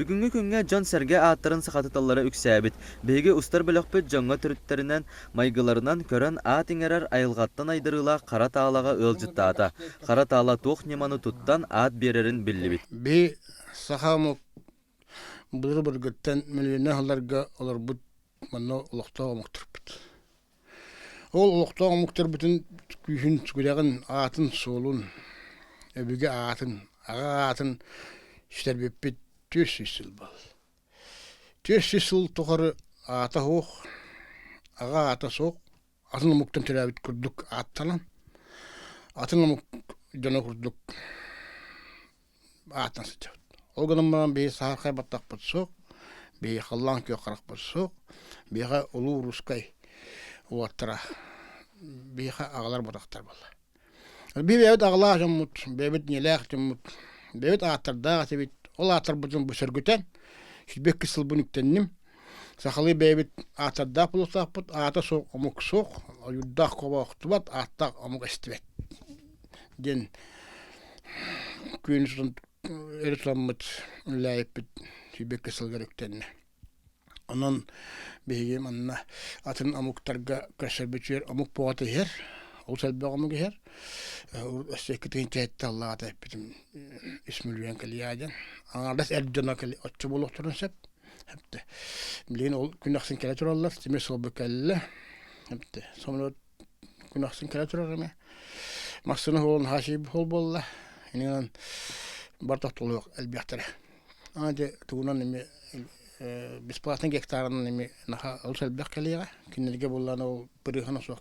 Бүгүҥҥү күҥҥэ дьон-сэргэ ааттарын сахатыталлара үксээбит. Биһиги устар бөлөхпүт дьоҥҥо төрүттэринэн, майгыларынан көрөн аат иҥэрэр айылҕаттан айдарыылаах Хара Таалаҕа ыалдьыттаата. Хара Таала туох ньыманы туттан аат биэрэрин биллибит. Биһи саха омук былыр-былыргыттан мөлүйүөннээх сылларга олорбут манна олохтоох омуктарбыт. Ол олохтоох омуктарбытын күүһүн, сүрэҕин, аатын-суолун, өбүгэ аатын, аҕа аатын сүтэрбиппит 400 сыл буолла. 400 сыл тухары аата суох, аҕа аата суох, атын омуктан төрөөбүт курдук ааттанан, атын омук дьоно курдук ааттан сылдьабыт. Ол гынан баран биһи саһархай баттахпыт суох, биһи халлаан күөх харахпыт суох, биһиэхэ улуу русскай уолаттара биһиэхэ аҕалар ботахтар буолла. Биһи бэйэбит аҕалаах дьоммут, бэйэбит ийэлээх дьоммут, бэйэбит ааттардаах этибит. Ол ааттарбытын бу сөргүтэн, 22 сылбын үктэнним. Сахалыы бэйэбит ааттардаах буолуохтаахпыт, аата суох омук суох, ойуурдаах куоба охтубат, ааттаах омук эстибэт диэн Күн өрө тураммыт үлэлээбиппит 22 сылыгар үктэннэ. Онон биһиги манна атын омуктарга көрсөрбүтүгэр омук буоҕата иһэр, олус элбэх омук иһэр. Өссө 2007 аллаҕата эппитим үс мөлүйүөн кэлиэ диэн. Аҥаардас эр дьоно оччо буолуохтарын сөп. Билигин ол күн ахсын кэлэ тураллар, тимир суолбут кэллэ. Самолет күн ахсын кэлэ турар эмэ. Массыына суолун хаачыйбыт суол буолла. Иннинэн бар тохтолуох элбэхтэрэ. Аны дьэ тугунан эмиэ бесплатный гектарынан эмиэ наха олус элбэх кэлиэҕэ. Кинилэргэ буоллаҕына ол бырыһыана суох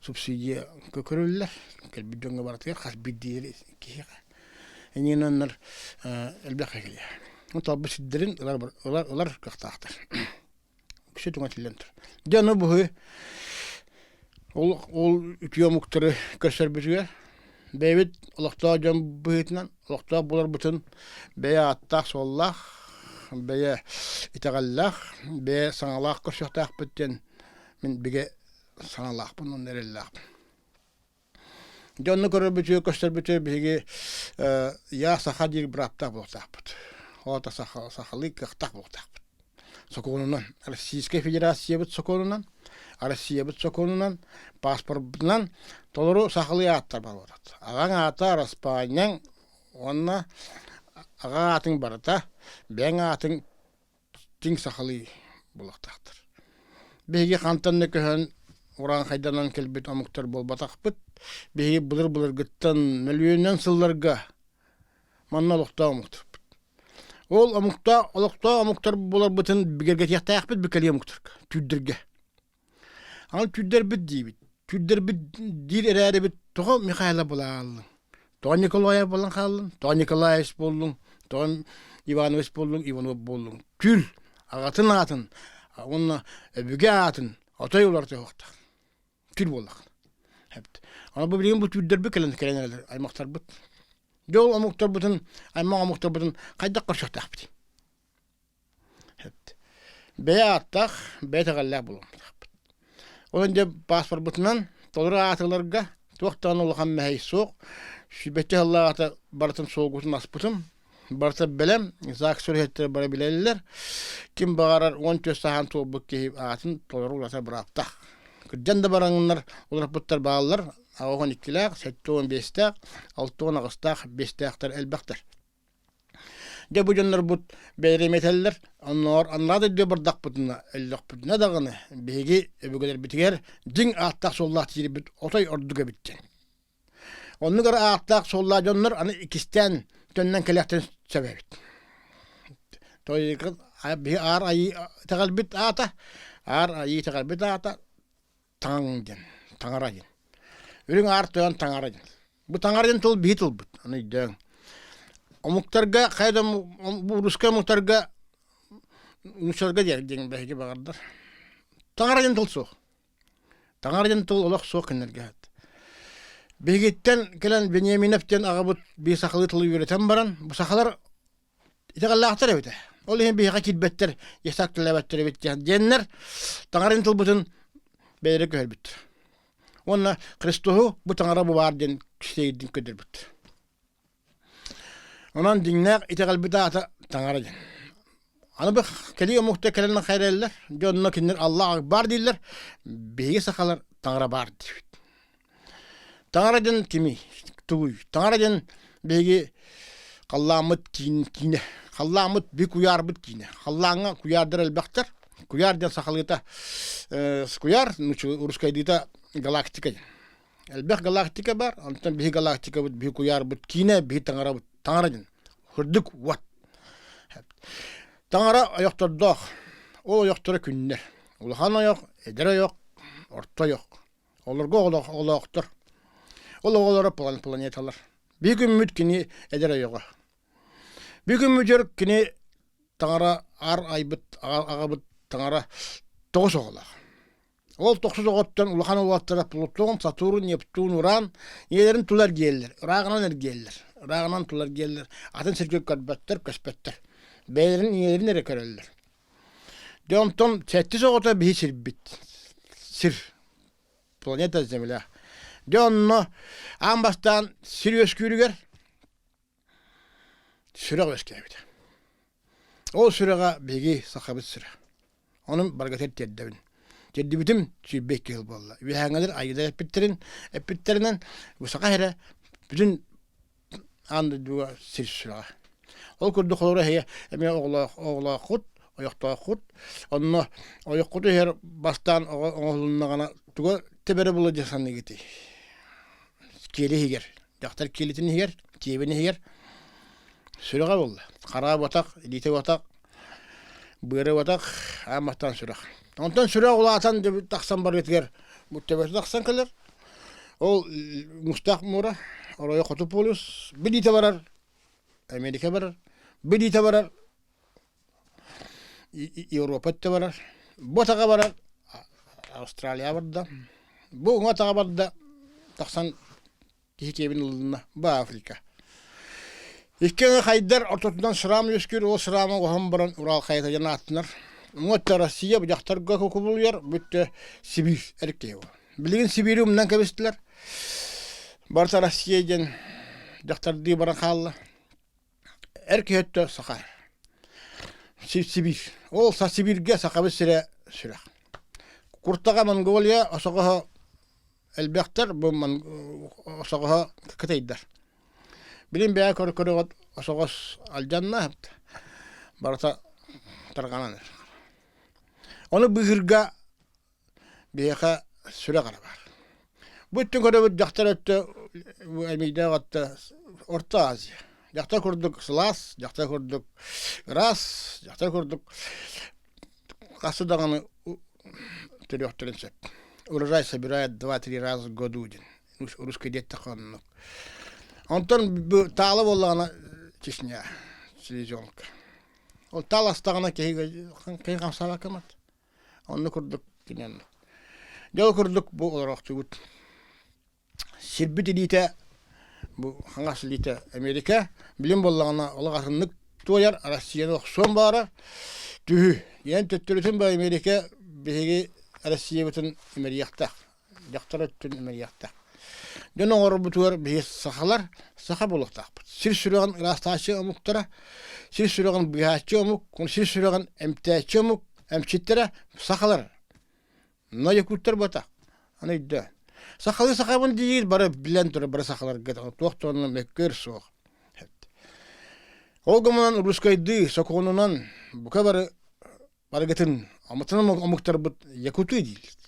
субсидия көрүллэр. Кэлбит дьоҥҥо барытыгар хас биирдии киһиэхэ. Иннинэннэр элбэх кэлиэ. Талбыт сирдэрин ылар, ылар, ылар кыахтаахтар. Үксэ түҥэтиллэн турар. Дьэ ону быһыы ол, ол үтүө омуктары көрсөрбүтүгэр бэйэбит олохтоох дьон быһыытынан олохтоох буоларбытын бэйэ ааттаах-суоллаах, бэйэ итэҕэллээх, бэйэ саҥалаах көрсүөхтээхпит диэн мин бигэ санаалаахпын уонна эрэллээхпин. Дьэ онно көрөрбүтүгэр, көстөрбүтүгэр биһиги я саха диир бырааптаах буолуохтаахпыт. Ол аата саха, сахалыы кыахтаах буолуохтаахпыт. Сокуонунан, Российскай Федерациябыт сокуонунан, Россиябыт сокуонунан, паспорбутунан толору сахалыы ааттар буолуохтаах. Аҕаҥ аата араспаанньаҥ уонна аҕа аатыҥ барыта, бэйэҥ аатыҥ дьиҥ сахалыы буолуохтаахтар. Биһиги хантан да көһөн урааҥхайданан кэлбит омуктар буолбатахпыт. Биһиги былыр-былыргыттан мөлүйүөнүнэн сылларга манна олохтоох омуктарбыт. Ол омуктаах олохтоох омуктар буоларбытын бигэргэтиэхтээхпит бикэлии омуктарга, түүрдэргэ. Аны түүрдэрбит диибит. Түүрдэрбит диир эрээрибит тоҕо Михайло буолааллыҥ? Тоҕо Николаев буолан хааллыҥ? Тоҕо Николаевич буоллуҥ? Тоҕо Иванович буоллуҥ, Иванов буоллуҥ? Түүр аҕатын аатын уонна өбүгэ аатын отой уларытыахтаах. Түүр буоллаххына. Аны бу билигин бу түүрдэрбит кэлэн кэлэн эрэллэр аймахтарбыт. Дьэ ол омуктарбытын, аймах омуктарбытын хайдах көрсүөхтээхпитий? Бэйэ ааттаах, бэйэ итэҕэллээх буолуохтаахпыт. Онон дьэ пааспарбытынан толору аатыларга туох даҕаны улахан мэһэй суох. Сүүрбэччэ сыллааҕыта барытын суолгутун аспытым. Барыта бэлэм, ЗАГС үлэһиттэрэ бары билэллэр. Ким баҕарар 14 сааһын туолбут киһи аатын толору уларытар бырааптаах. Кырдьан да бараннар уларыппыттар бааллар. 82-лээх, 75-тээх, 68-таах, 5-тээхтэр элбэхтэр. Дьэ бу дьоннорбут бэйэлэрин этэллэр, оннооҕор анараа дойдуга бардахпытына, өллөхпүтүнэ даҕаны биһиги өбүгэлэрбитигэр дьиҥ ааттаах-суоллаах киирбит отой ордук эбит диэн. Оннук эрэ ааттаах-суоллаах дьоннор аны иккистээн төннөн кэлиэхтэрин сөп эбит. Биһи Аар Айыы итэҕэлбит аата, Аар Айыы итэҕэлбит аата Таҥ диэн, таҥара диэн. Үрүҥ аар тойон таҥара диэн. Бу таҥара диэн тыл биһи тылбыт, аны өйдөөҥ. Омуктарга, хайа да бу русскай омуктарга нууччаларга диэн диэн биһиги баҕардар. Таҥара диэн тыл суох. Таҥара диэн тыл олох суох кинилэргэ. Биһигиттэн кэлэн Вениаминов диэн аҕабыт биир сахалыы тылы үөрэтэн баран, бу сахалар итэҕэллээхтэр эбитэ. Ол иһин биһиэхэ киирбэттэр, ясак төлөөбөттөр эбит диэннэр таҥарын тылбытын бэйэлэрэ көһөрбүт. Уонна Христоһу бу таҥара бу баар диэн сиэйдин көрдөрбүт. Онон дьиҥнээх итэҕэлбит аата Таҥара диэн. Аны бу кэлии омуктар кэлэн хайраллар, дьонно кинилэр Аллах Акбар дииллэр, биһиги сахалар Таҥара баар диибит. Таҥара диэн кимий? Тугуй? Таҥара диэн биһиги халлааммыт киин, киинэ. Халлааммыт би куйаарбыт киинэ. Халлааҥҥа куйаардар элбэхтэр. Куйаар диэн сахалыыта э, куйаар, русскайдыыта галактика диэн. Элбэх галактика бар, онтон биһи галактикабыт, биһи куйаарбыт киинэ, биһи таҥарабыт. Таҥара диэн. Үрдүк уот. Таҥара ойохтордоох. Ол ойохторо күннэр. Улахан ойох, эдэр ойох, орто ойох. Олорго оҕолоохтор. Ол оҕолоро планеталар. Биир күммүт кини эдэр ойоҕо. Биир күммүтүгэр кини таҥара аар айбыт аҕабыт таҥара тоҕус оҕолоох. Ол тохсус оҕоттон улахан уолаттара Плутон, Сатурн, Нептун, Уран ийэлэрин тула эргийэллэр, ырааҕынан эргийэллэр, ырааҕынан тула эргийэллэр, атын сиргэ көрбөттөр, көспөттөр. Бэйэлэрин ийэлэрин эрэ көрөллөр. Дьэ онтон сэттис оҕото биһи сирбит. Сир. Планета Земля. Дьэ онно аан бастаан сир үөскүүрүгэр сүрэх үөскээбитэ. Ол сүрэҕэ биһиги сахабыт сирэ. Ону барыгытыгар тиэрдэбин. Тиэрдибитим 22 сыл буолла. Үөһээҥҥилэр айыылар эппиттэрин эппиттэринэн бу саха сирэ бүтүн аан дойдуга сир сүрэҕэ. Ол курдук холобура эһиги эмиэ оҕолоох оҕолооххут, ойохтооххут. Онно ойоххут иһэр бастаан оҕо оҥоһулуннаҕына туга тэбэрэ буолуо дии саныыгытый? Киэли иһигэр, дьахтар киэлитин иһигэр, киэбин иһигэр сүрэҕэ буолла. Хараа батах, илиитэ батах, быара батах, аан бастаан сүрэх. Онтон сүрэх улаатан тахсан барыытыгар бу төбөтө тахсан кэлэр. Ол мустаах муора, оройо хоту полюс, билиитэ барар, Америка барар, билиитэ барар, Европа өттө барар, бу атаҕа барар, Австралия барда, бу уҥа атаҕа барда, тахсан киһи киэбин ылынна, бу Африка. Икки аҥы хайдар ортотунан сыраам үөскүүр, ол сыраамы оһон баран Урал хайата диэн ааттанар. Уҥа өттө Россия бу дьахтарга кубулуйар, бүттэ Сибиир эркиһи Билигин Сибиири умнан кэбистилэр. Барыта Россия диэн дьахтардыы баран хаалла. Эр киһи өттө саха. Сибиир. Ол Сибииргэ сахабыт сирэ сүрэх. Куртаҕа Монголия осоҕоһо элбэхтэр, бу осоҕоһо кытайдар. Билин бэйэ көрө-көрөҕүт осоҕос алдьанна, барыта тарҕанан эрэр. Ону быыһыырга Биһиэхэ сүрэх эрэ баар. Бу өттүн көрөбүт дьахтар өттө эмиийдээх өттө Орто Азия. Дьахтар курдук сылаас, дьахтар курдук ыраас, дьахтар курдук хасы даҕаны төрүөхтэрин сөп. Урожай собирает два-три раза в году диэн. Русский диэттэххэ оннук. Онтон бу таала буоллаҕына Чечня, селезенка. Ол таал астаҕына киһи киһи хамсаабакка мат. Онно курдук киниэн Дьэ ол курдук бу олороохтугут сирбит илиитэ бу хаҥас илиитэ Америка билим буоллаҕына олох атыннык туойар Россияны охсуон баара түһүү диэн төттөрүтүн бу Америка биһиги Россиябытын имэрийэхтээх дьахтар өттүн имэрийэхтээх. Дьон оҥорорбутугар биһи сахалар саха буолуохтаахпыт. Сир сүрэҕин ыраастааччы омуктара, сир сүрэҕин быыһааччы омук, сир сүрэҕин эмтээччи омук, эмчиттэрэ сахалар. Но якуттар буотах. Аны өйдөө. Сахалыы сахабын диир бары билэн турар бары сахаларга туох да онно мөккүөр суох. Ол гынан русскайдыы сокуонунан бука бары барыгытын омутун омуктарбыт якуты дииллэр.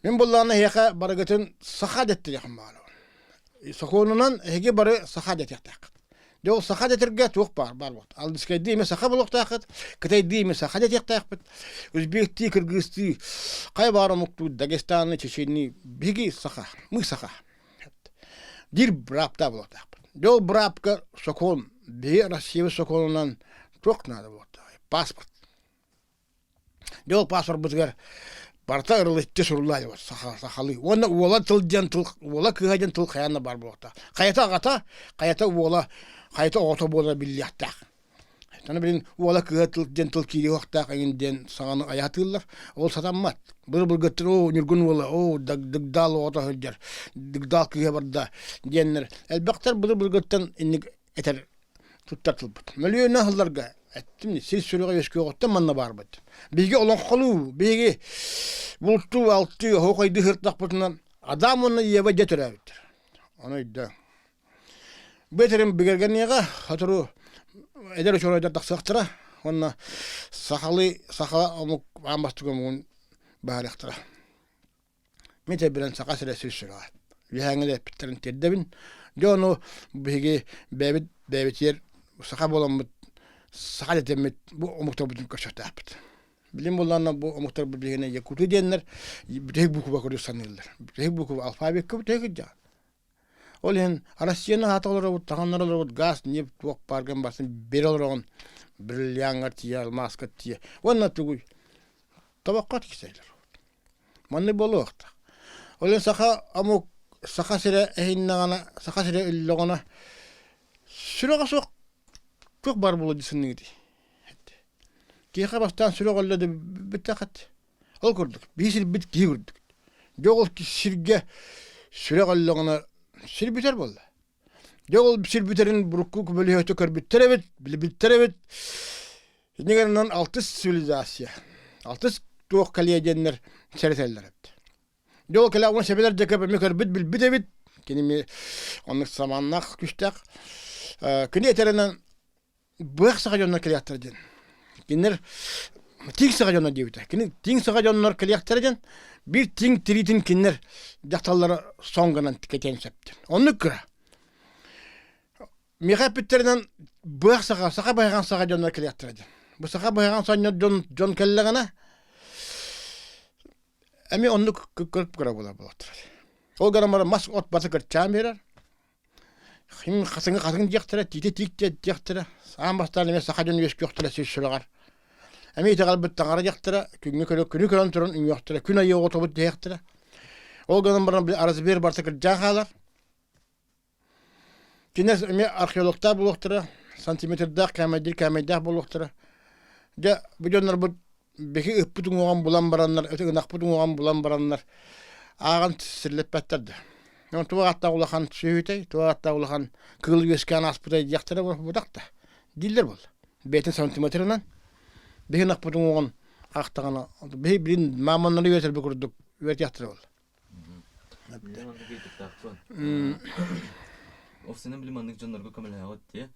Мин буллаҕына эһиэхэ барыгытын саха дэттириэхим баҕарабын. Сокуонунан эһиги бары саха дэтиэхтээххит. Дьэ ол саха дэтэргэ туох баар баар буолт. Алдыскайдыы эмэ саха буолуохтааххыт, кытайдыы эмэ саха дэтиэхтээхпит, узбектии, кыргызтыы, хайа баар омуктуу, дагестаны, чеченнии, биһиги саха, мы саха. Диир бырааптаах буолуохтаахпыт. Дьэ ол быраапка сокуон, биһи Россия сокуонунан туох наада буолуохтааҕый? Паспорт. Дьэ ол паспорпутугар барыта ырылыччы суруллаа саха сахалыы. Уонна уола тыл диэн тыл, уола кыыһа диэн тыл хайаан да баар буолуохтаах. Хайата аҕата, хайата уола, хайата оҕото буолара биллиэхтээх. Аны билин уола кыыһа тыл диэн тыл киириэхтээх эҥин диэн саҥаны айаатыыллар. Ол сатаммат. Былыр-былыргыттан оо Ньургун уола, оо Дыгдаал оҕото сылдьар, Дыгдаал кыыһа барда диэннэр элбэхтэр былыр-былыргыттан инник этэр. туттар тылбыт. Мөлүйүөннэн сылларга эттим сир сүрэҕэ үөскүөҕүттэн манна баарбыт. Биһиги олоҥхолуу, биһиги бултуу, алтыы, оһуохайдыы сырыттахпытына Адам уонна Ева дьэ төрөөбүттэр. Ону өйдөө. Бу этэрим бигэргэниэҕэ, сотору эдэр учуонайдар тахсыахтара уонна сахалыы саха омук аан бастакы омугун баһарыахтара. Мин билэн Саха сирэ сир сүрэҕэ. Үөһээҥҥи да эппиттэрин тиэрдэбин. Дьэ ону биһиги бэйэбит бэйэбитигэр саха буоламмыт, саха дэтэммит бу омуктарбытын көрсүөхтээхпит. Билим буоллаҕына бу омуктарбыт биһигини якуты диэннэр бүтэһик буква курдук саныыллар. Бүтэһик буква алфавикка бүтэһик сылдьаҕын. Ол иһин Россияны аһата олоробут, таҥыннара олоробут, газ, нефть туох бааргын барытын бере олороҕун. Бриллиаҥҥар тиийэ, алмааска тиийэ. Уонна тугуй? Тобоххо тиксэллэр. Маннык буолуохтаах. Ол иһин саха омук Саха сирэ эһиннэҕинэ, Саха сирэ өллөҕүнэ сүрэҕэ суох туох баар буолуо дии саныыгытый? Киһиэхэ бастаан сүрэх өллө да бүттэххит. Ол курдук, биир сирбит киһи курдук. Дьэ ол сиргэ сүрэх өллөҕүнэ сир бүтэр буолла. Дьэ ол сир бүтэрин бурукку бөлүһүөтү көрбүттэр эбит, билбиттэр эбит. Иннигэринэн алтыс цивилизация, алтыс туох кэлиэ диэннэр сэрэтэллэр эбит. Дьэ ол кэлэ уон сэбэлэр дьэкэ эмиэ көрбүт билбит эбит. Кини эмиэ оннук самааннаах күстээх. Кини этэринэн быах саха дьоннор кэлиэхтэрэ диэн. Кинилэр тиҥ саха дьоно диэбитэ. Кини тиҥ саха дьоннор кэлиэхтэрэ диэн биир тиҥ тириитин кинилэр дьахталлара сон гынан кэтиэн сөптөр. Оннук кыра. Миэхэ эппиттэринэн быах саха, саха быһаҕан саха дьоннор кэлиэхтэрэ диэн. Бу саха быһаҕан сонньор дьон, дьон кэллэҕинэ эмиэ оннук көрүп кыра буолар буолаттар. Ол гынан баран мас от басы кырчаан биэрэр. Хасыҥы хасыҥ диэхтэрэ, тиити тиик диэхтэрэ, аан бастаан эмиэ саха дьон үөскүөхтэрэ сир сүрэҕэр. Эмиэ итэҕэлбит таҥара диэхтэрэ, күҥҥэ көрө, күнү көрөн туран үҥүөхтэрэ, күн айыы оҕотобут диэхтэрэ. Ол гынан баран били Аразбер барыта кырдьаан хаалар. Кинээс эмиэ археологтаах буолуохтара, сантиметрдаах, кээмэйдиир кээмэйдээх буолуохтара. Дьэ, бу дьоннорбут биһи ыппыт уҥуоҕун булан бараннар, ынахпыт уҥуоҕун булан бараннар ааҕан силлэппэттэр да. Туох ааттаах улахан сүөһүтэй, туох ааттаах улахан кыыл үөскээн ааспытай диэхтэрэ буолбатах да дииллэр буолла. Бэйэтин сантиметрынан биһи ынахпыт уҥуоҕун аахтаҕына биһи билин мааманнары үөтэрбит курдук үөрэтиэхтэрэ буолла. Офсенен били маннык дьоннорго көмөлөһөҕүт дии.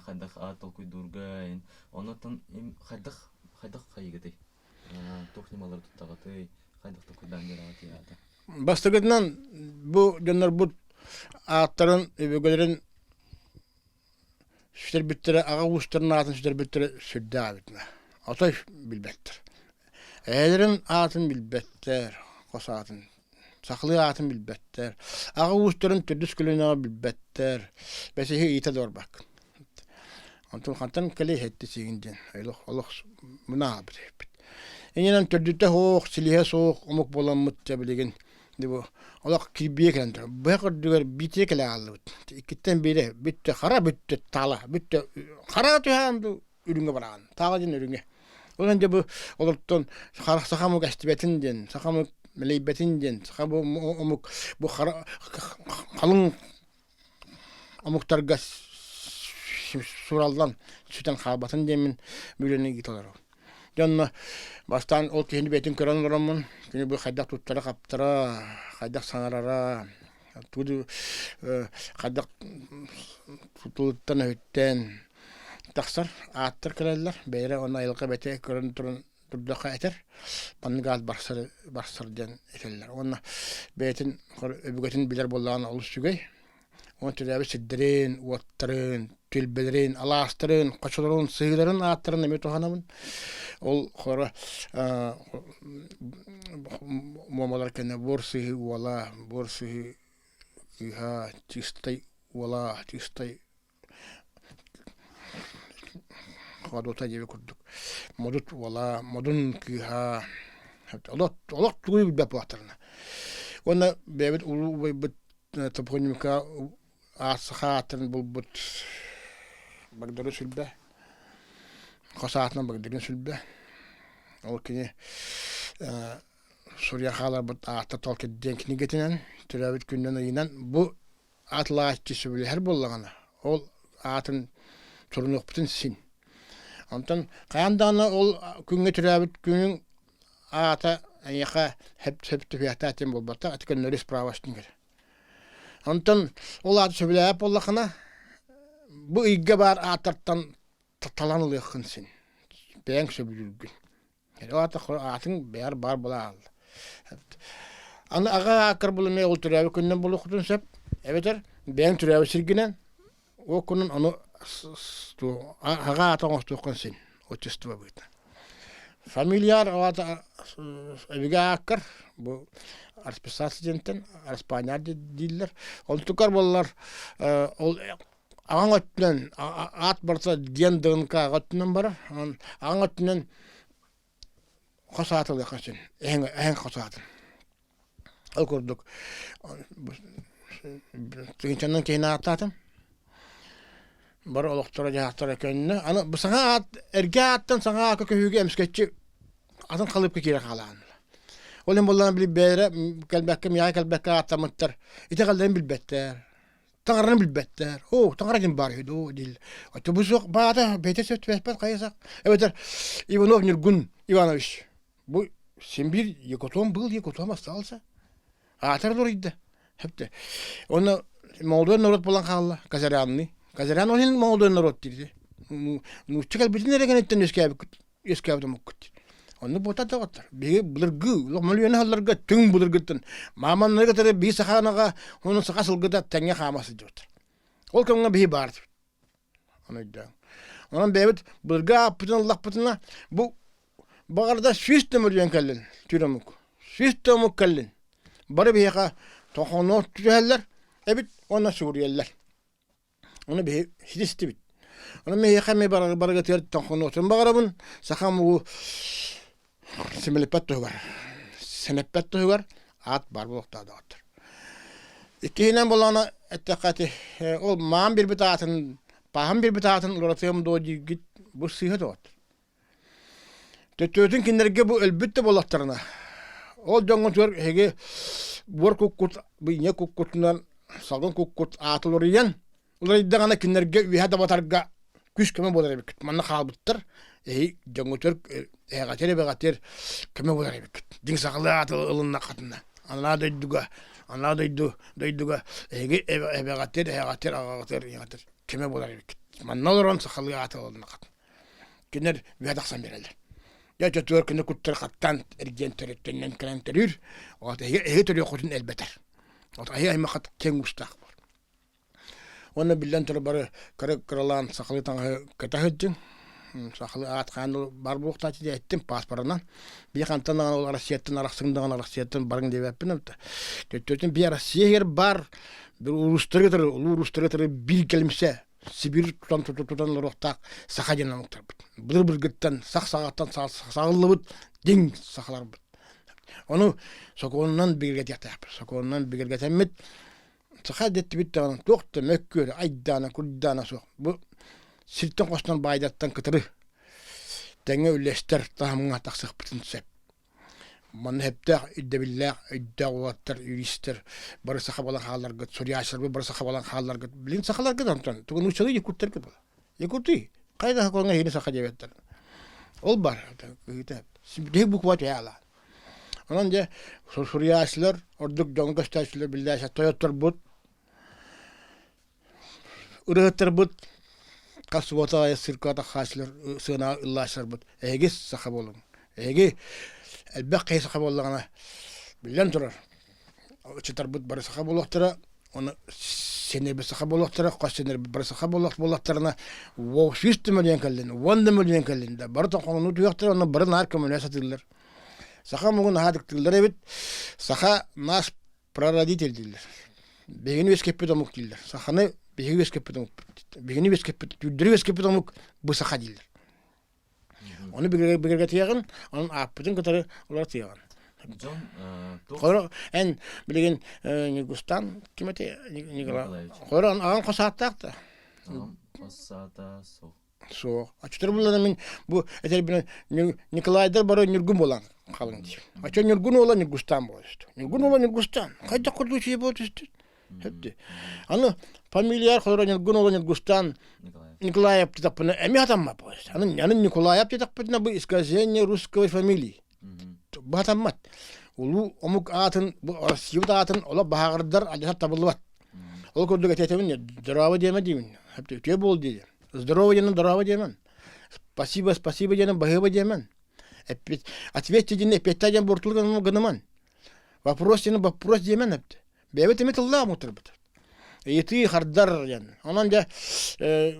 Хайдах аат толкуйдуурга оннуттан хайдах хайдах хайыгытый? Туох ньымалары туттаҕытый? Хайдах толкуйдаан биэрэҕитий аата? Бастакытынан бу дьоннорбут ааттарын, өбүгэлэрин сүтэрбиттэрэ, аҕа уустарын аатын сүтэрбиттэрэ сүрдээх эбит. Отой билбэттэр. Эһэлэрин аатын билбэттэр, хос аатын, сахалыы аатын билбэттэр. Аҕа уустарын төрдүс көлүөнэҕэ билбэттэр. Бэсиһи ыйыта да барбаккын. Онтон хантан кэлэй иһэтти сиигин диэн олох олох мунаабыт эбиппит. Иннинэн төрдүтэ суох, силиһэ суох омук буоламмыт дьэ билигин бу олох кирбиэ кэлэн турар. Быһах үрдүгэр биитиэ кэлэ хааллыбыт. Иккиттэн биирэ бүттэ хара бүттэ таала бүттэ хара түһээн дуу үрүҥэ бараҕын. Таала диэн үрүҥэ. Ол дьэ бу олортон саха омук эстибэтин диэн, саха омук мэлийбэтин диэн, саха бу омук бу хара халыҥ омуктарга сураллан сүтэн хаалбатын диэммин үлэни ыыта олоробун. Дьэ онно бастаан ол киһини бэйэтин көрөн олороммун, кини бу хайдах туттара-хаптара, хайдах саҥарара, тугу хайдах тылыттан өһүттэн тахсар ааттар кэлэллэр. Бэйэлэрэ уонна айылҕа бэйэтэ көрөн туран турдахха этэр, маннык аат барсар барсар диэн этэллэр. Уонна бэйэтин өбүгэтин билэр буоллаҕына олус үчүгэй. Уонна төрөөбүт сирдэрин, уоттарын, түөлбэлэрин, алаастарын, хочолорун, сыһыыларын ааттарын эмиэ туһанабын. Ол хоро муомалар кэннэ буор сыһыы уола, буор сыһыы кыыһа, чистай уола, чистай Ходута диэби курдук модут уола, модун кыыһа олох олох тугу билбэт буоллахтарына. Уонна бэйэбит улуу убайбыт топонимика саха ааттарын булбут Багдары Сүлбэ, хос аатынан Багдарын Сүлбэ. Ол кини суруйа хааларбыт аата Толкин диэн кинигэтинэн төрөөбүт күнүнэн ыйынан бу атлааччы сөбүлэһэр буоллаҕына, ол аатын турунуохпутун син. Онтон хайаан даҕаны ол күҥҥэ төрөөбүт күнүҥ аата эйиэхэ сөп түһүөхтээх диэн буолбатах, ити көннөрү справочник эрэ. Онтон ол ааты сөбүлээбэт буоллаххына, бу ыйга баар ааттартан талан ылыаххын син. Бэйэҥ сөбүлүүргүн. Ол аата аатыҥ бэйэр баар буола хаалла. Аны аҕа ааккар бул эмиэ ол төрөөбүт күнүнэн буолуоххутун сөп. Эбэтэр бэйэҥ төрөөбүт сиргинэн ол күнүн ону аҕа аата оҥостуоххун син отчество быһыытынан. Фамильяр аата өбүгэ ааккар бу расписаться диэнтэн араспаанньаар дииллэр. Онтукар буоллар ол аҕаҥ өттүнэн аат барыта диэн ДНК аҕа өттүнэн барар. Онон аҕаҥ өттүнэн хос аат ылыахха син. Эһэҥ эһэҥ хос аатын. Ол курдук тыһыынчанан киһини ааттаатым. Бары олохторо-дьаһахтара көннө. Аны бу саҥа аат эргэ ааттан саҥа аакка көһүүгэ эмискэччи атын халыыпка киирэ хаалаан. Ол иһин буоллаҕына били бэйэлэрэ кэлбэккэ, миэхэ кэлбэккэ ааттаммыттар. Итэҕэллэрин билбэттэр. Таҥараны билбэттэр. Оо, таҥара ким баар үһү дуу дииллэр. Оччо бу суох баата бэйэтэ сөп түбэспэт хайысах. Эбэтэр Иванов Ньургун Иванович бу син биир якутом был, якутом остался. Аатар уларыйда. Хөптө. Онно молодой народ буолан хаалла, Казарянный. Казарян ол иһин молодой народ диир. Нуучча кэлбитин эрэ кэнниттэн үөскээбиккит үөскээбит омуккут. Онно буота доҕоттор. Биһиги былыргы, мөлүйүөн сылларга түҥ былыргыттан мааманнары кытары биир саханаҕа уонна саха сылгыта тэҥҥэ хаама сылдьыбыттар. Ол кэмҥэ биһи баар Ону өйдөөн. Онон бэйэбит былыргы ааппытын ыллахпытына, бу баҕарда 100 да мөлүйүөн кэллин, түүр омук. 100 да омук кэллин. Бары биһиэхэ тохоҥноо түһэллэр эбит уонна сүгүрүйэллэр. Ону биһи ситистибит. Ону миэхэ эмиэ барыгытыгар тоҥхонуохтун баҕарабын. Саха омугу симэлиппэт туһугар, сэнэппэт туһугар аат баар буолуохтаах доҕоттор. Иккиһинэн буоллаҕына эттэххэ ити ол маам биэрбит аатын, пааһым биэрбит аатын уларытыам дуо дииргит бу сыыһа доҕоттор. Төттөрүтүн кинилэргэ бу өлбүт да буоллахтарына, ол дьоҥҥутугар эһиги буор куккут, бу ийэ куккутунан салгын куккут аата уларыйан, уларыйдаҕына кинилэргэ үөһэ дабатарга күүс-көмө буолар эбиккит. Манна хаалбыттар, эһи дьоҥҥутугар эһэҕэтигэр эбэҕэтигэр көмө буолар эбиккит. Дьиҥ сахалыы ааты ылыннаххытына, анараа дойдуга, анараа дойду дойдуга эһиги эбэҕэтигэр, эһэҕэтигэр, аҕаҕытыгар, ийэҕитигэр көмө буолар эбиккит. Манна олорон сахалыы ааты ылыннаххытына. Кинилэр үөһэ тахсан биэрэллэр. Дьэ, оччотугар кини куттар хаттаан эргийэн төрүттэнэн кэлэн төрүүр. Ол эһиги эһиги төрүөххүтүн элбэтэр. Ол эһиги аймаххыт киэҥ уустаах буолар. Уонна биллэн турар бары кыра кыралаан сахалыы таҥаһы кэтэ сылдьыҥ. Сахалыы аат хаан бар буолуохтаах дии эттим пааспарынан. Биир хантан даҕаны ол Россияттан арахсыҥ даҕаны Россияттан барыҥ диэбэппин эбитэ. Төттөрүтүн биир Россия иһигэр баар бір улуустары кытары улуу улуустары кытары биир кэлимсэ Сибиир тутан тутан олоруохтаах саха диэн омуктарбыт. Былыр-былыргыттан сах саҕаттан саҕыллыбыт дьиҥ сахаларбыт. Ону сокуонунан бигэргэтиэхтээхпит. Сокуонунан бигэргэтэммит саха дэттибит даҕаны туох да мөккүөр, айдаана, курдаана суох. Бу сиртэн хостон баайдартан кытары тэҥҥэ үллэстэр таһымҥа тахсыахпытын сөп. Манна сөптөөх ирдэбиллээх өйдөөх уолаттар, юристар бары саха буолан хаалларгыт, суруйааччыларбыт бары саха буолан хаалларгыт. Билин сахаларгыт онтон тугу нууччалыы якуттаргыт була. Якуты хайда сокуоҥҥа эһиги саха диэбэттэр. Ол бар кыһыыта. Биһиги буква түһэ ала. Онон дьэ суруйааччылар, ордук дьоҥҥо көстөөччүлэр биллээччи тойотторбут Ырыаһыттарбыт хас субуота аайы циркаҕа тахсааччылар сыанаҕа ыллааччыларбыт эһиги саха буолуҥ. Эһиги элбэх киһи саха буоллаҕына, биллэн турар, ыччаттарбыт бары саха буолуохтара, уонна сиэннэрбит саха буолуохтара, хос сиэннэрбит бары саха буолуохтарына, 100 да мөлүйүөн кэллин, 10 да мөлүйүөн кэллин да, бары тоҥхоҥнуу түһүөхтэрэ, уонна бары наар көмөлөһө сатыыллар. Саха омугун наһаа ытыктыыллар эбит. Саха наш прародитель дииллэр. Биһигини үөскэппит омук дииллэр. Саханы биһиги үөскэппит омук. Биһигини үөскэппит, түүрдэри үөскэппит омук бу саха дииллэр. Ону бигэргэтиэҕин, онон ааппытын кытары уларытыаҕын. Дьон Хоро эн билигин Ньургустан ким этэй Николай. Хоро аҕаҥ хос ааттаах да? Аҕам хос аата суох. Суох. Оччотор буллана мин бу этэрбинэн Николайдар бары Ньургун буолан халыҥ диир. Оччо Ньургун уола Ньургустаан буола түстэ. Ньургун уола Ньургустаан. Хайдах курдук үчүгэй буола түстүт? Аны фамилияр холоро Ньургун уола Ньургустаан Николаев. Николаев диэтэхпинэ эмиэ хатаммат. Аны, аны Николаев диэтэхпитинэ бу искажение русской фамилии. Бу хатаммат. Улуу омук аатын, бу Россиябыт аатын олох баһааҕырдар алдьатар табыллыбат. Ол курдук этиэтэбин, здорово диэмэ диибин. Үтүө буол диye. Здорово диэнин здорово диэмэн. Спасибо, спасибо диэнин баһыыба диэмэн. Ответьте диэн эппиэттэй диэн буортулук гыныман. Вопрос диэн вопрос диэмэн эпти. Бэйэбит эмиэ тыллаах омуктарбыт. Ыйытыы хардар диэн. Онон дьэ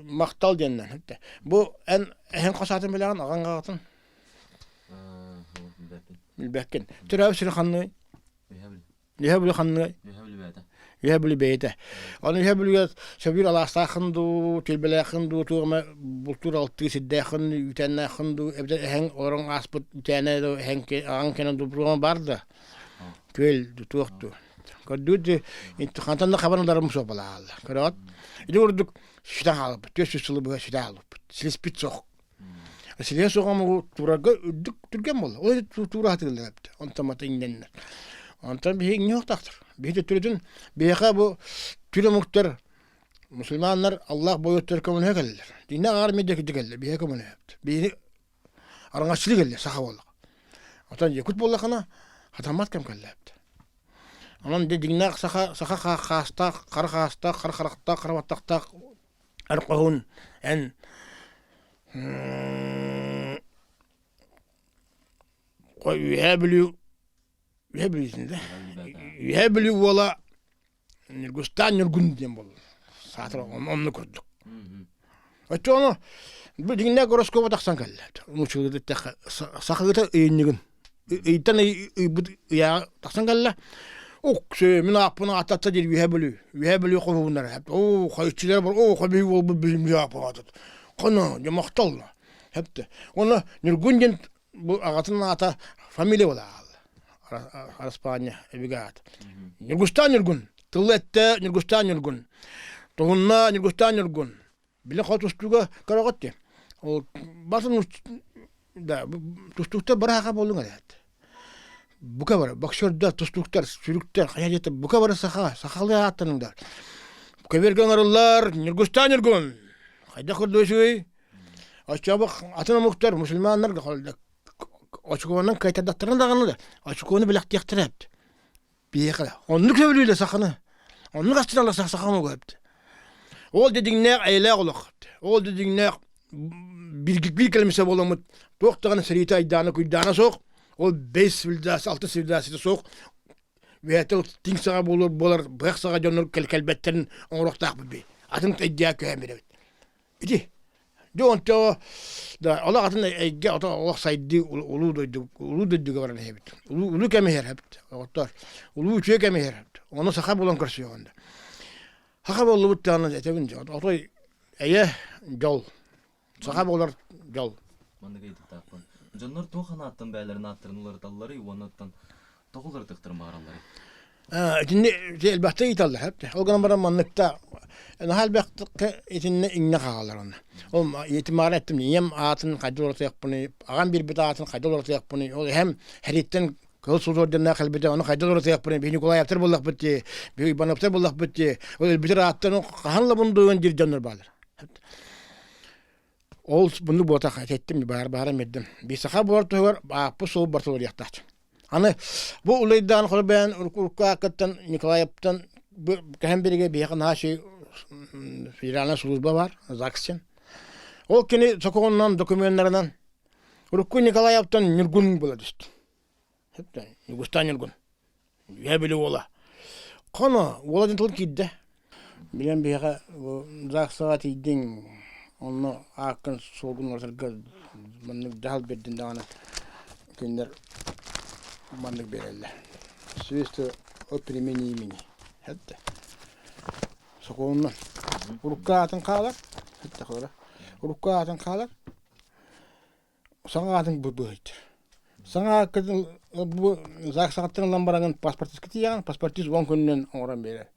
махтал диэннэн. Бу эн эһэҥ хос аатын билэҕин, аҕаҥ аҕатын? Билбэккин. Төрөөбүт сири ханныгый? Үһэ Бүлүү ханныгый? Үһэ Бүлүү бэйэтэ. Үһэ Бүлүү бэйэтэ. Ону Үһэ Бүлүүгэ сөбүр алаастааххын дуу, түөлбэлээххин дуу, туох эмэ бултуур алтыы сирдээххин, үүтээннээххин дуу, эбэтэр эһэҥ олорон ааспыт үүтээнэ дуу, эһэҥ аҕаҥ кэнэ дуу туох бар да күөл дуу, туох дуу. Көрдүүр хантан да хабан ыларым суох балаалла. Көрөҕүт? Ити курдук сүтэн хаалбыт, 400 сылы быһа сүтэ хаалбыппыт. Силиспит суох. Силиһэ суох омугу туурарга үрдүк түргэн буолла. Ол туура сатыыллар эбит. Онтон мата иҥнэннэр. Онтон биһиги иҥниэхтаахтар. Биһиги төттөрүтүн биһиэхэ бу түр омуктар мусульманнар Аллах бойуттар көмөлөһө кэллилэр. Динне аҕар медиа кэллэ, биһиэхэ көмөлөһөбүт. Биһиги араҥаччылыы кэллэ саха буоллах. Оттон якут буоллахына хатаммат кэм кэллээбит. Онон дьиҥнээх саха саха хаастаах, хара хаастаах, хара харахтаах, хара баттахтаах Эр хоһуун эн Үөһээ Бүлүү Үөһээ Бүлүүтүн да Үөһээ Бүлүү уола Ньургустаан Ньургун диэн буолла. Саатар онно курдук. Оччоҕуна бу дьиҥнээх гороскопа тахсан кэллэ. Нууччалыы эттэххэ сахалыыта ыйынньыгын ыйтан ыйбыт ыйааҕа тахсан кэллэ. Уксу мин ааппын ааттатта диир Үөһээ Бүлүү. Үөһээ Бүлүү хоһууннара. Оо, хайыччылар бар, оо, хобүй буолбут биһим ааппын аатат. Хоно, дьэ махтал. Хэпте. Уонна Ньургун диэн бу аҕатын аата фамилия буола хаалла. Араспаанньа өбүгэ аата. Ньургустаан Ньургун. Тылы эттэ Ньургустаан Ньургун. Туһунна Ньургустаан Ньургун. Били хо тустууга көрөҕүт дии. Ол батын да тустууктар бары буоллуҥ эрээт. Бука бары боксердар, тустууктар, сүрүктэр, хайа диэтэ бука бары саха, сахалыы ааттаныңдар. Көбүөргэ ыҥырыллар, Ньургустаан Ньургун. Хайдах көрдөөсүгүй? Оччоҕо атын омуктар, мусульманнар очукуонан кайтардахтарына даҕаны да очукуону билэхтиэхтэрэ эбит. Биһиэхэ оннук сөбүлүүллэр саханы. Оннук астыналлар саха омуга эбит. Ол дьиҥнээх эйэлээх олох. Ол дьиҥнээх биир кэлимсэ буоламмыт туох даҕаны сэриитэ айдаана куйдаана суох. Ол бэс цивилизация, алта цивилизацията суох. Үөһэттэн тиҥ саҕа буолар буолар быһах саҕа дьоннор кэлбэттэрин оҥоруохтаахпыт би. Атын эйдиэ көһөн бирэбит. Ити Дьэ онто да олох атын эйгэ ото олох сайдыы улуу дойду улуу дойдуга баран иһэбит. Улуу улуу кэм иһэр эбит. Оҕоттор улуу үчүгэй кэм иһэр эбит. Ону саха буолан көрсүөҕүн да. Саха буоллубут даҕаны этэбин дьэ отой эйэ дьол. Саха буолар дьол. Маннык ыйытыктаахпын. Дьоннор туох анааттан бэйэлэрин ааттарын уларыталларый уонна тоҕо уларытыахтарын баҕаралларый? Итинни элбэхтик ыйыталлар. Ол гынан баран манныкта наһаа элбэхтик итиннэ иҥнэ хаалар онно. Ол ийэтим аара эттим ийэм аатын хайдах уларытыахпыный, аҕам биэрбит аатын хайдах уларытыахпыный, ол эһэм сэрииттэн Кыһыл Сулус орденнаах кэлбитэ, ону хайдах уларытыахпыный, биһи Николаевтар буоллахпыт дии, биһи Ивановтар буоллахпыт дии, ол өлбүтэр ааттарын хаһан лабындуйан диир дьоннор бааллар. Ол муннук буотах этэттим баар баарым эрдим. Биир саха буолар туһугар ааппыт суол барыта уларыйыахтаах. Аны бу улайдаан холбоон урукку Николаевтан кэһэн биригэ биһиэхэ наһаа федеральная служба бар ЗАГС Ол кини сокуонунан докуменнарынан урукку Николаевтан Ньургун буола түстэ. Ньургустаан Ньургун. Үһэ били уола. Хоно уола диэн тыл киирдэ. Билэн биһиэхэ бу ЗАГСаҕа тиийдиҥ, онно ааккын суолгун уларытарга маннык дьаһал биэрдин даҕаны кинилэр маннык биэрэллэр. Свидетельство о перемене имени. Хэттэ. Сокуонунан. Урукку аатын хаалар. Хэттэ холоро. Урукку аатын хаалар. Саҥа аатын быһыйдыр. Саҥа ааккытын бу ЗАГСаҕыттан ылан бараҥын паспортиска тиийэҕин, паспортист уон күнүнэн оҥорон биэрэр.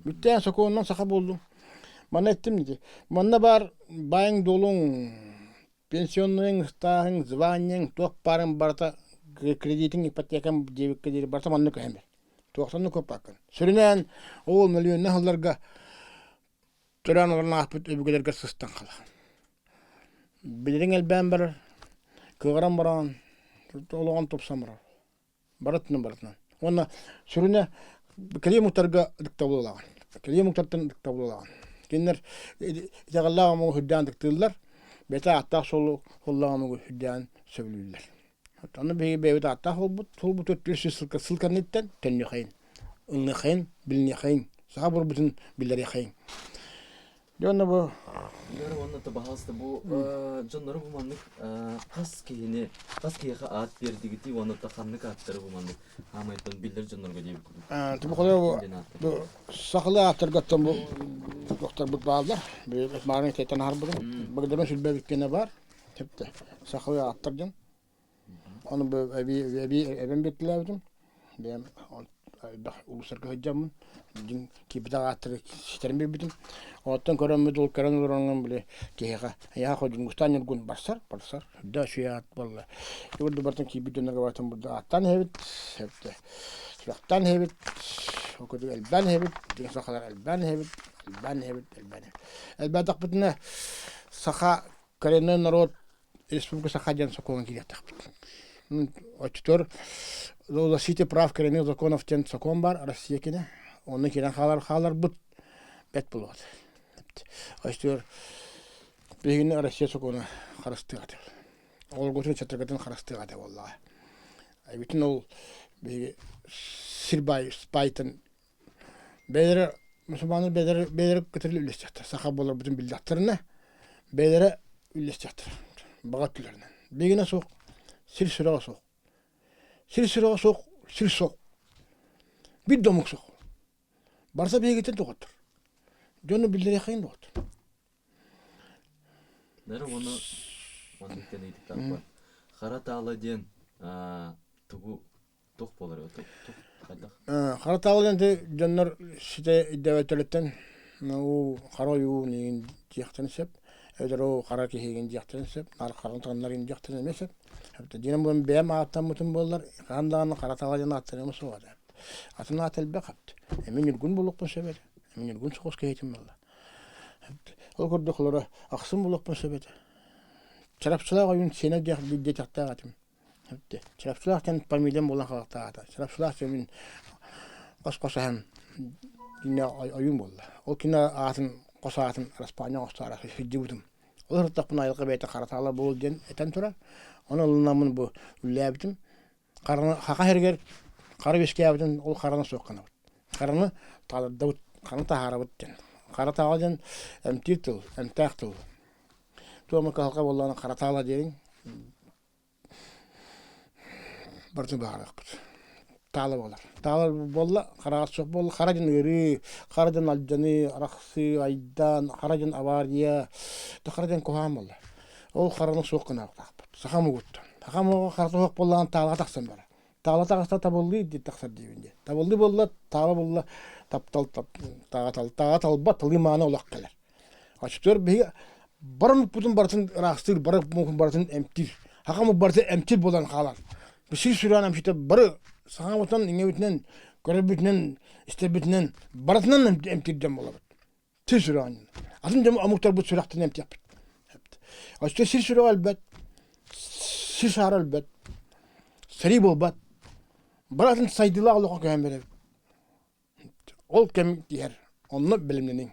Бүттээн сокуонунан саха буоллуҥ. Манна эттим ити. Манна баар баайыҥ-дуолуҥ, пенсионнайыҥ, ыстааһыҥ, званиеҥ, туох баарын барыта кредитиҥ, ипотекаҥ диэбиккэ диэри барыта манна көһөн бэр. Туохтан да куоппаккын. Сүрүнээн ол мөлүйүөннээх сылларга. Төрөөн олорон ааспыт өбүгэлэргэр сыстан хаалаҕын. Билириҥ элбээн барар, кыаҕыран бараҕын, олоҕун тупсан барар. Барытынан барытынан. Уонна сүрүнэ кэлии омуктарга ытыктабыл ылаҕын. Кэлии омуктартан ытыктабыл ылаҕын. Кинилэр итэҕэллээх омугу үрдээн ытыктыыллар, бэйэтэ ааттаах суолу суоллаах омугу үрдээн сөбүлүүллэр. Ону биһиги бэйэбит ааттаах буолбут, суолбут өттүгэр сүүс сыл кэнниттэн төннүөхэйин, ылыныахайын, билиниэхэйин, саха буолбутун биллэриэхэйин. Дьэ онно бу Лера уонна пожалуйста бу дьоннору бу маннык хас киһини хас киһиэхэ аат биэрдигитий уонна ханнык ааттары бу маннык хаамайтан биллэр дьоннорго диэбит курдук. Бу холобур бу сахалыы ааттаргаттан бу докторбут бааллар. Маарын этэн аһарбытым. Багдама сүлбэбиккенэ бар. Тепте сахалыы ааттар дьон. Ону бу эбии эбии эбэн биэртэлээбитим. Бэйэм элбэх улуустарга сылдьаммын, дьиҥ киирбэтэх ааттары ситэрэн биэрбитим. Оттон көрөммүт ол көрөн олороҥҥун били киһиэхэ эйиэхэ Дьунгустаан Ньургун барсар, барсар. Үрдэ үчүгэй аат буолла. Урду бартан киирбит дьоннорго бартан бурда ааттаан иһэбит, эбитэ сүрэхтээн иһэбит, ол курдук элбээн иһэбит, дьиҥ сахалар элбээн иһэбит, элбээн иһэбит, элбээн иһэбит. Элбээтэхпитинэ саха коренной народ Республика Саха диэн сокуон киириэхтээхпит. Оччотугар защите прав коренных законов диэн сокуон баар Россия кинэ. Онно киирэн хаалар хааларбыт бэт буолуо. Оччотугар биһигини Россия сокуона харыстыаҕа этэ. Олоргутун чатыргатын харыстыаҕа этэ буоллаҕа. Бүтүн ол биһиги сир баай баайтан Бэйэлэрэ мусульманнар бэйэлэрэ бэйэлэрэ кытары үллэстиэхтэр. Саха буоларбытын биллэхтэринэ, бэйэлэрэ үллэстиэхтэр баҕа өттүлэринэн. Биһигинэ суох, сир сүрэҕэ суох. Сир сүрэҕэ суох, сир суох. Биир да омук суох. Барыта биһигиттэн доҕоттор. Дьону биллэриэххэйин доҕоттор. Нары уонна маннык ыйытыктаахпар. Хара таала диэн тугу Туох буолар хайдах? Хара таал диэн дьоннор ситэ өйдөөбөттөрүттэн уу хара ойуун иин диэхтэрин сөп, эбэтэр оо хара киһигин диэхтэрин сөп, наар хараны таҥнарыын диэхтэрин эмиэ сөп. Диэн буолан бэйэм ааттаммытым буоллар, хаһан даҕаны хара таала диэн ааттаныам суоҕа этэ. Атын аат элбэх эбит. Эмиэ ньургун буолуохпун сөп этэ. Эмиэ ньургун соҕус киһитим буолла. Ол курдук олоро ахсын буолуохпун сөп этэ. Чарапчылаах ойуун сиэнэ диэх диэтэхтээх этим. Чурапчылаах диэн фамилиям буолан хаалыахтаата. Чурапчылаах диэн мин хос-хос аһым кинэ ойуун буолла. Ол кинэ аатын хос аатын араспаанньа оҥосторо сылдьыбытым. Ол сырыттахпына айылҕа бэйэтэ хара таала буол диэн этэн турар. Ону ылынаммын бу үлэлээбитим. Хараны хаха сиригэр хара үөскээбитин ол хараны суох гынабыт. Хараны таалырдабыт, хараны таһаарабыт диэн. Хара таала диэн эмтиир тыл, эмтээх тыл. Туома кыһалҕа буоллаҕына хара таала диэриҥ Барытын быһаарыахпыт. Таала буолар. Таала буолла, хараҕа суох буолла. Хара дьон ыарыы, хара дьон алдьаныы, арахсыы, айдаан, хара дьон авария, хара дьон куһаҕан буолла. Ол хараны суох гыныахтаахпыт. Саха омугуттан. Саха омуга харата суох буоллаҕына таалаҕа тахсан барар. Таала таҕыста табыллыы дии тахсар диибин дии. Табыллыы буолла, таала буолла, таптал тааҕа тааҕа талба талыы мааны олох кэлэр. Оччотугар биһиги бары мукпутун барытын ыраастыыр, бары мукпутун барытын эмтиир. Саха омук барыта эмтиир буолан хаалар. Сир сүрэҕин эмчитэ бары саҥабытынан, иҥэбитинэн, көрөрбүтүнэн, истэрбитинэн барытынан эмтиир дьон буолабыт. Сир сүрэҕин. Атын дьон омуктарбыт сүрэхтэн эмтиэхпит. Оччо сир сүрэҕэ өлбөт, сир саара өлбөт, сэрии буолбат. Бары атын сайдыылаах олоххо көһөн бэрэбит. Ол кэм иһэр. Онно бэлэмнэниҥ.